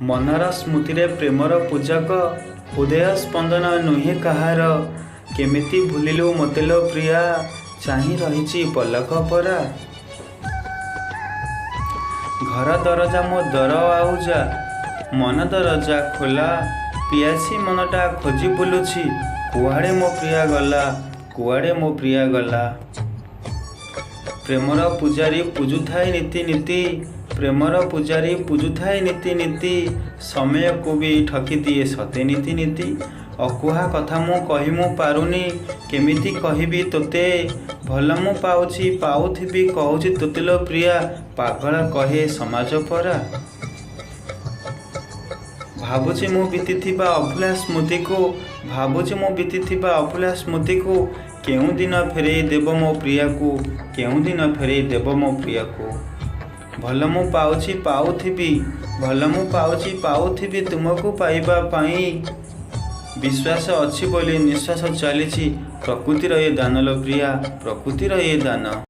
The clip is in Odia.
ମନର ସ୍ମୃତିରେ ପ୍ରେମର ପୂଜକ, ହୃଦୟ ସ୍ପନ୍ଦନ ନୁହେଁ କାହାର। କେମିତି ଭୁଲିଲୁ ମୋତେ ଲୋ ପ୍ରିୟା, ଚାହିଁ ରହିଛି ପଲକ ପରା। ଘର ଦରଜା ମୋ ଦର ଆଉଜା, ମନ ଦରଜା ଖୋଲା। ପିଆସୀ ମନଟା ଖୋଜି ବୁଲୁଛି, କୁଆଡ଼େ ମୋ ପ୍ରିୟା ଗଲା, କୁଆଡ଼େ ମୋ ପ୍ରିୟା ଗଲା। ପ୍ରେମର ପୂଜାରୀ ପୂଜୁଥାଏ ନୀତି ନୀତି, ପ୍ରେମର ପୂଜାରୀ ପୂଜୁଥାଏ ନୀତି ନୀତି, ସମୟକୁ ବି ଠକିଦିଏ ସତେ ନୀତି ନୀତି। ଅକୁହା କଥା ମୁଁ କହି ମୁଁ ପାରୁନି, କେମିତି କହିବି ତୋତେ। ଭଲ ମୁଁ ପାଉଛି ପାଉଥିବି କହୁଛି ତୋତେ ଲୋ ପ୍ରିୟା, ପାଗଳ କହେ ସମାଜ ପରା। ଭାବୁଛି ମୁଁ ବିତିଥିବା ଅଭୁଲା ସ୍ମୃତିକୁ, ଭାବୁଛି ମୁଁ ବିତିଥିବା ଅଭୁଲା ସ୍ମୃତିକୁ, କେଉଁଦିନ ଫେରେଇ ଦେବ ମୋ ପ୍ରିୟାକୁ, କେଉଁଦିନ ଫେରେଇ ଦେବ ମୋ ପ୍ରିୟାକୁ। ଭଲ ମୁଁ ପାଉଛି ପାଉଥିବି, ଭଲ ମୁଁ ପାଉଛି ପାଉଥିବି ତୁମକୁ ପାଇବା ପାଇଁ। ବିଶ୍ୱାସ ଅଛି ବୋଲି ନିଶ୍ୱାସ ଚାଲିଛି, ପ୍ରକୃତିର ଏ ଦାନ ଲୋ ପ୍ରିୟା, ପ୍ରକୃତିର ଏ ଦାନ।